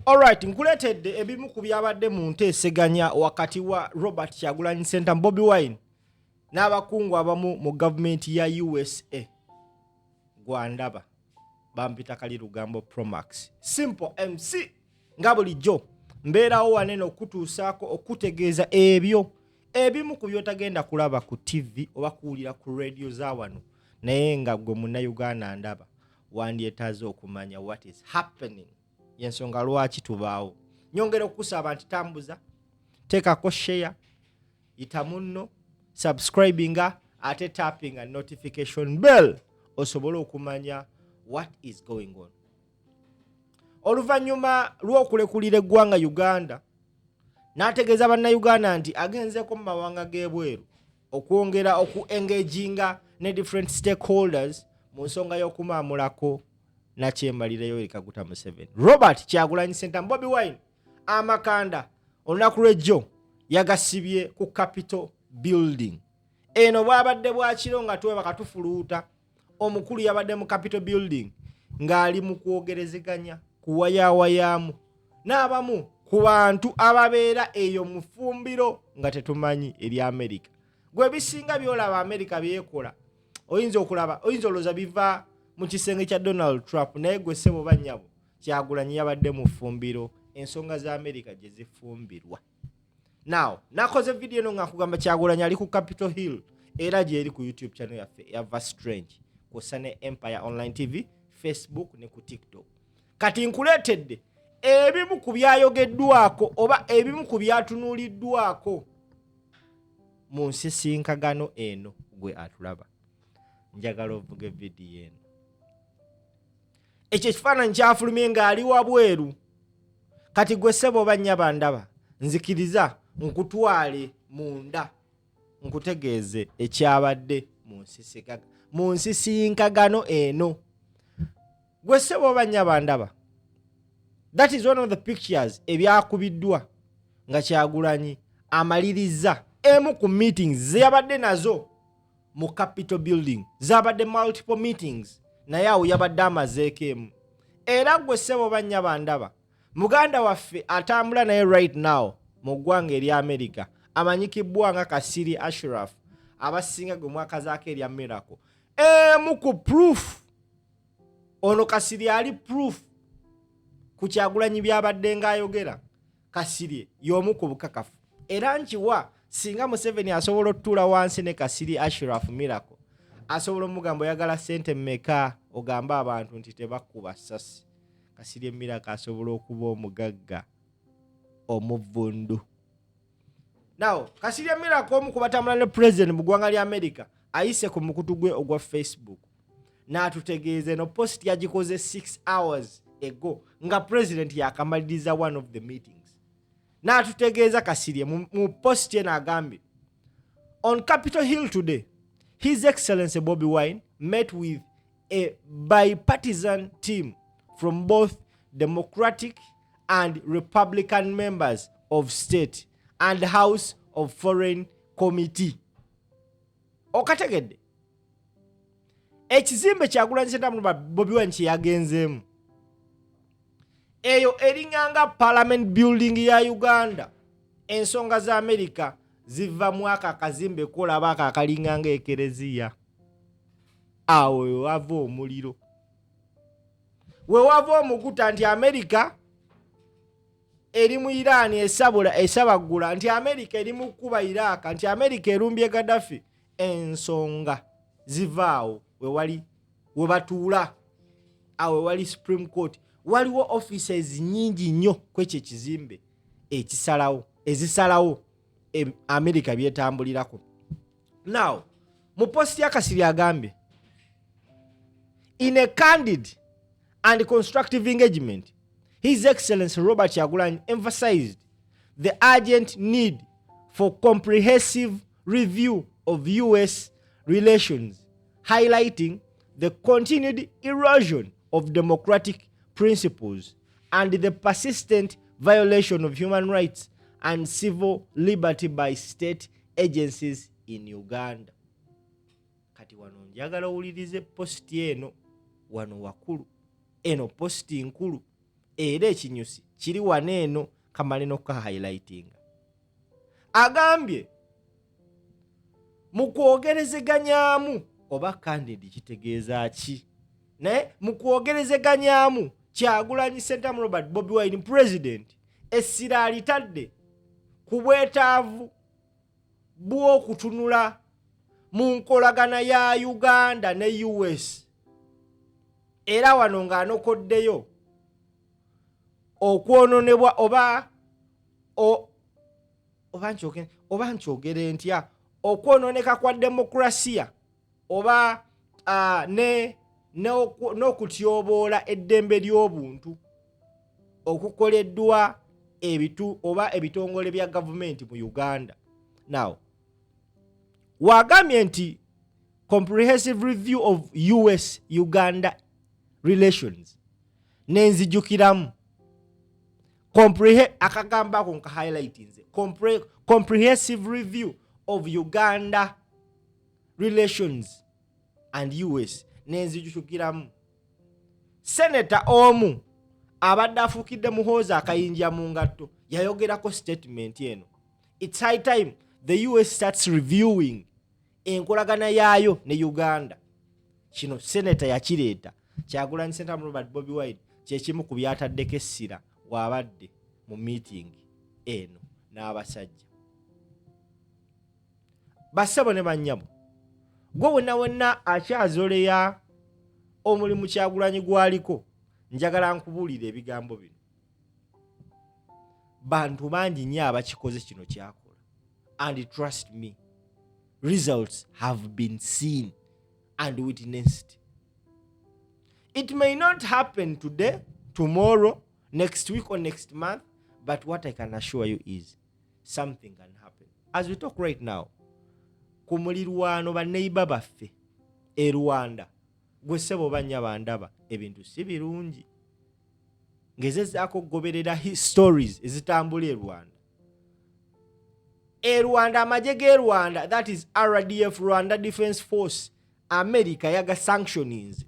Alright, nkuleetedde ebimu ku byabadde mu nteeseganya wakati wa Robert Kyagulanyi Ssentamu, Bobi Wine, n'abakungu abamu mu gavumenti ya USA. Gwandaba bampita Kali Lugambo Promax Simple MC. Nga bulijjo mbeerawo wanene okutuusaako okutegeeza ebyo ebimu ku byotagenda kulaba ku TV oba kuwulira ku radio za wano, naye nga gwe Munnayuganda ndaba wandyetaaze okumanya what is happening. Yensonga lwaki tubaawo. Nyongera okukusaba nti tambuza, teekako share, yita munno, subscribinga, ate tappinga notification bell osobole okumanya what is going on. Oluvannyuma lw'okulekulira eggwanga Uganda n'ategeeza Bannayuganda nti agenzeeko mu mawanga g'ebweru okwongera oku engaginga ne different stakeholders mu nsonga y'okumaamulako nakyemalira Yoweri Kaguta Museveni, Robert Kyagulanyi Ssentamu, Bobi Wine, amakanda olunaku lw'ejjo yagasibye ku Capitol Building. Eno bwabadde bwakiro nga twebaka tufuluuta, omukulu yabadde mu Capitol Building ng'ali mu kwogerezeganya kuwayawayaamu n'abamu ku bantu ababeera eyo mu ffumbiro nga tetumanyi erya Amerika. Gwe bisinga byolaba Amerika byekola, oyinza okulaba, oyinza olowooza biva mu kisenge kya Donald Trump, naye gwe ssebo bannyabo, Kyagulanyi yabadde mu ffumbiro ensonga za Amerika gye zifumbirwa. Now nakoze vidiyo eno nga nkugamba Kyagulanyi ali ku Capitol Hill, era gyeri ku YouTube channel yaffe eya Strange, kwossa ne Empire Online TV, Facebook ne ku TikTok. Kati nkuleetedde ebimu ku byayogeddwako oba ebimu ku byatunuuliddwako mu nsisinkagano eno. Gwe atulaba, njagala ovuga evidiyo eno. Ekyo ekifaananyi kyafulumye ng'ali wabweru. Kati gwe ssebo oba nnyaba ndaba, nzikiriza nkutwale munda nkutegeeze ekyabadde mu nsisinkagano eno. Gwe ssebo oba nnyaba ndaba, that is one of the pictures ebyakubiddwa nga Kyagulanyi amaliriza emu ku meetings zeyabadde nazo mu Capitol Building. Zabadde multiple meetings, naye awo yabadde amazeeko emu. Era gwe ssebo bannyaba ndaba, muganda waffe atambula naye right now mu ggwanga erya America amanyikibbwa nga Kasiri Ashraf, abasinga gwe mwakazaako erya Miracle, emu ku proof ono Kasiri ali proof ku Kyagulanyi byabadde ng'ayogera. Kasirye y'omu ku bukakafu, era nkiwa singa Museveni asobola otutuula wansi ne Kasiri Ashraf Miracle, asobola omugamba, "Oyagala ssente mmeka ogambe abantu nti tebakuba ssasi?" Kasirye Miracle asobola okuba omugagga omuvundu. Now Kasirye Miracle, omu ku batambula ne president mu ggwanga lya America, ayise ku mukutu gwe ogwa Facebook n'atutegeeza. Eno post yagikoze 6 hours ago nga president yakamaliriza one of the meetings. N'atutegeeza Kasirye mu post eno agambye, "On Capitol Hill today, His Excellency Bobi Wine met with a bipartisan team from both Democratic and Republican members of State and House of Foreign Committee." Okategedde ekizimbe Kyagulanyi Ssentamu Bobi Wine kye yagenzeemu eyo eringanga Parliament Building ya Uganda. Ensonga za Amerika ziva mu ako akazimbe kolaba ako akalinganga ekereziya. Awo wewava omuliro, wewava omuguta nti Amerika eri mu Iran esabula esabaggula, nti Amerika eri mu kkuba Iraaka, nti Amerika erumbye Gaddafi. Ensonga zivaawo wewali webatuula awo wewali Supreme Court. Waliwo offices nyingi nnyo kwekyo ekizimbe ekisalawo, ezisalawo Amerika byetambulirako. Now mu post ya Kasiri agambye, "In a candid and constructive engagement, His Excellency Robert Kyagulanyi emphasized the urgent need for comprehensive review of US relations, highlighting the continued erosion of democratic principles and the persistent violation of human rights and civil liberty by state agencies in Uganda." Kati wano njagala owulirize post eno. Wano wakulu, eno post nkulu. Era ekinyusi kiri wano eno kamale n'okukahighlightinga. Agambye mu kwogerezeganyaamu oba candid kitegeeza ki, naye mu kwogerezeganyaamu Kyagulanyi Ssentamu Robert Bobi Wine president essira alitadde ku bwetaavu bw'okutunula mu nkolagana ya Uganda ne US, era wano ng'anokoddeyo okwononebwa oba oba nkyogere ntya, okwononeka kwa demokurasiya oba n'okutyoboola eddembe ly'obuntu okukoleddwa ebitu oba ebitongole bya gavumenti mu Uganda. Now wagambye nti comprehensive review of US Uganda relations, nenzijukiramu akagambo ako nka highlight nze comprehensive review of Uganda relations and US, nenzijukiramu seneta omu abadde afuukidde Muhoozi akayinja mu ngatto yayogerako statement eno: "It's high time the US starts reviewing enkolagana yaayo ne Uganda." Kino seneta yakireeta. Kyagulanyi Ssentamu Robert Bobi Wine kyekimu ku byataddeko essira bw'abadde mu meeting eno n'abasajja. Bassebo ne bannyabo, gwe wenna wenna akyazoleya omulimu Kyagulanyi gwaliko, njagala nkubuulira ebigambo bino. Bantu bangi nnyo abakikoze kino kyakola, and trust me, results have been seen and witnessed. It may not happen today, tomorrow, next week or next month, but what I can assure you is something can happen. As we talk right now, ku mulirwano banneiba baffe e Rwanda, gwe ssebo bannya bandaba, ebintu si birungi. Ngezezaako okugoberera stories ezitambula e Rwanda. E Rwanda amagye g'e Rwanda, that is RDF, Rwanda Defense Force, America yaga sanctionings.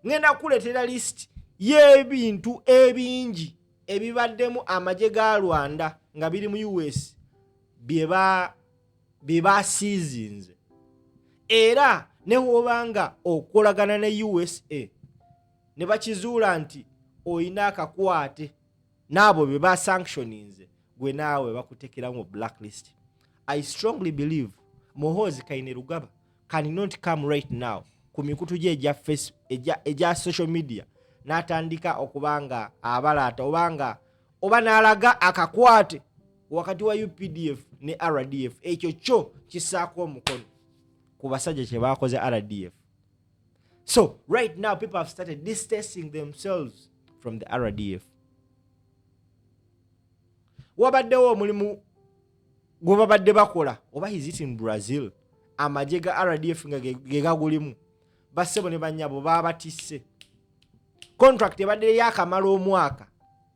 Ngenda kukuleetera list y'ebintu ebingi ebibaddemu amagye ga Rwanda nga biri mu US bye basiizinze. Era ne bw'oba okolagana ne USA ne bakizuula nti olina akakwate n'abo be basanctioninze, gwe naawe bakutekera mu blacklist. I strongly believe Muhoozi Kainerugaba cannot come right now ku mikutu gye egya face egya social media n'atandika okuba nga abalaata obanga oba n'alaga akakwate wakati wa UPDF ne RDF. Ekyo kyo kisaako omukono ku basajja kye bakoze RDF. So right now people have started distancing themselves from the RDF. Wabaddewo omulimu gwe babadde bakola, oba is it in Brazil, amagye ga RDF nga ge gagulimu. Bassebo ne bannyabo, baabatisse contract ebadde yakamala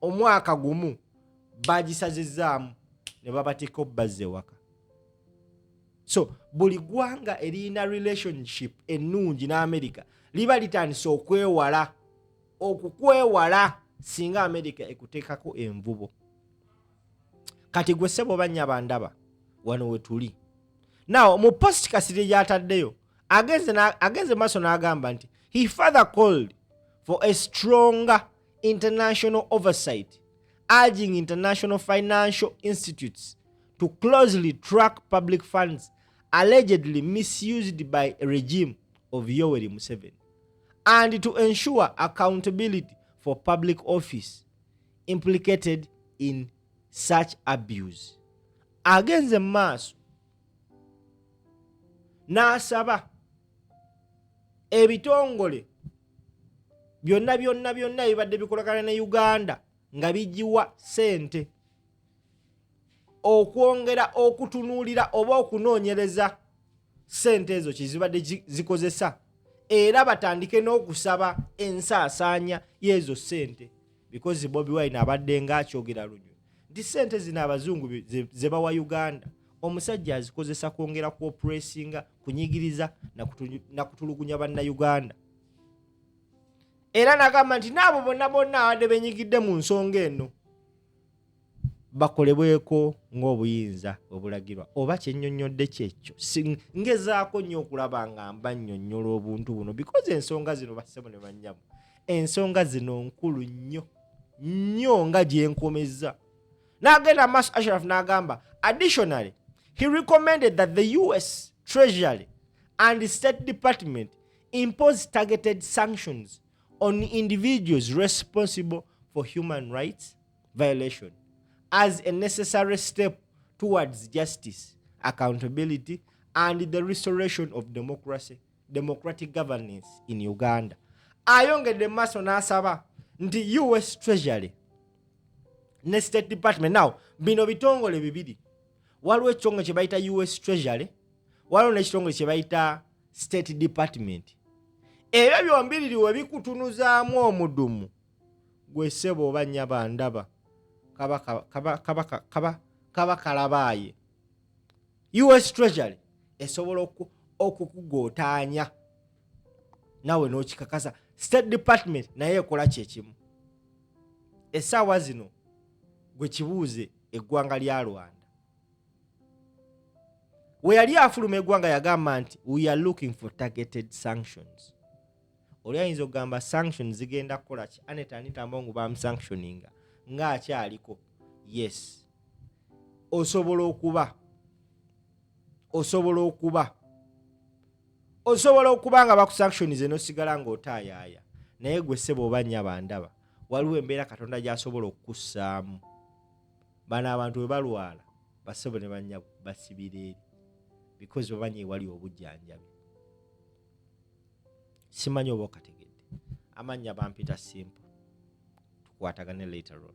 omwaka gumu, bagisazizaamu ne babatikka obbazza ewaka. So buli ggwanga eriyina relationship ennungi n'America liba litandise okwewala okukwewala singa America ekuteekako envubo. Kati gwe ssebo bannyaba ndaba, wano we tuli now. Mu post Kasirye gy'ataddeyo, agenze maaso n'agamba nti he further called for a stronger international oversight, urging international financial institutes to closely track public funds allegedly misused by a regime of Yoweri Museveni and to ensure accountability for public office implicated in such abuse. Agenze mu maaso n'asaba ebitongole byonna byonna byonna ebibadde bikolagana ne Uganda nga bigiwa ssente okwongera okutunuulira oba okunoonyereza ssente ezo kyezibadde zikozesa, era batandike n'okusaba ensaasaanya y'ezo ssente, because Bobi Wine abadde ng'akyogera lunywe nti ssente zino abazungu ze bawa Uganda, omusajja azikozesa kwongera kuoppressinga, kunyigiriza na kutulugunya bannayuganda. Era n'agamba nti n'abo bonna bonna abadde benyigidde mu nsonga eno bakolebweko ng'obuyinza bwe bulagirwa. Oba kyennyonnyodde kyekyo, ngezaako nnyo okulaba nga mba nnyonnyola obuntu buno, because ensonga zino, bassebo ne bannyabo, ensonga zino nkulu nnyo nnyo nga gye nkomezza. N'agenda maaso Ashraf n'agamba, additionally, he recommended that the US Treasury and State Department impose targeted sanctions on individuals responsible for human rights violation as a necessary step towards justice, accountability and the restoration of democracy, democratic governance in Uganda. Ayongedde mu maaso n'asaba nti US Treasury ne State Department, now bino bitongole bibiri, waliwo ekitongole kye bayita US Treasury, waliwo n'ekitongole kye bayita State Department. Ebyo byombiriri we bikutunuzaamu omudumu gwe, ssebo oba nnyaba, ndaba kaba kaba kaba kaba kaba kalabaaye. US Treasury esobola okukugootaanya naawe n'okikakasa. State Department naye ekola kyekimu. Essaawa zino gwe kibuuze, eggwanga lya Rwanda, we yali afuluma eggwanga yagamba nti we are looking for targeted sanctions. Oli ayinza okugamba sanctions zigenda kukola ki? Annet Anita Among bamusanctioninga ng'akyaliko. Yes, osobola okuba nga bakusanctionize n'osigala ng'otaayaaya, naye gwe ssebo oba nnyaba ndaba, waliwo embeera Katonda gy'asobola okukussaamu. Bano abantu bwe balwala, bassebo ne bannyabo, basibira eri because bamanyi ewali obujjanjabi. Simanyi oba okategedde. Amannya bampita Simple. Tukwatagane later on.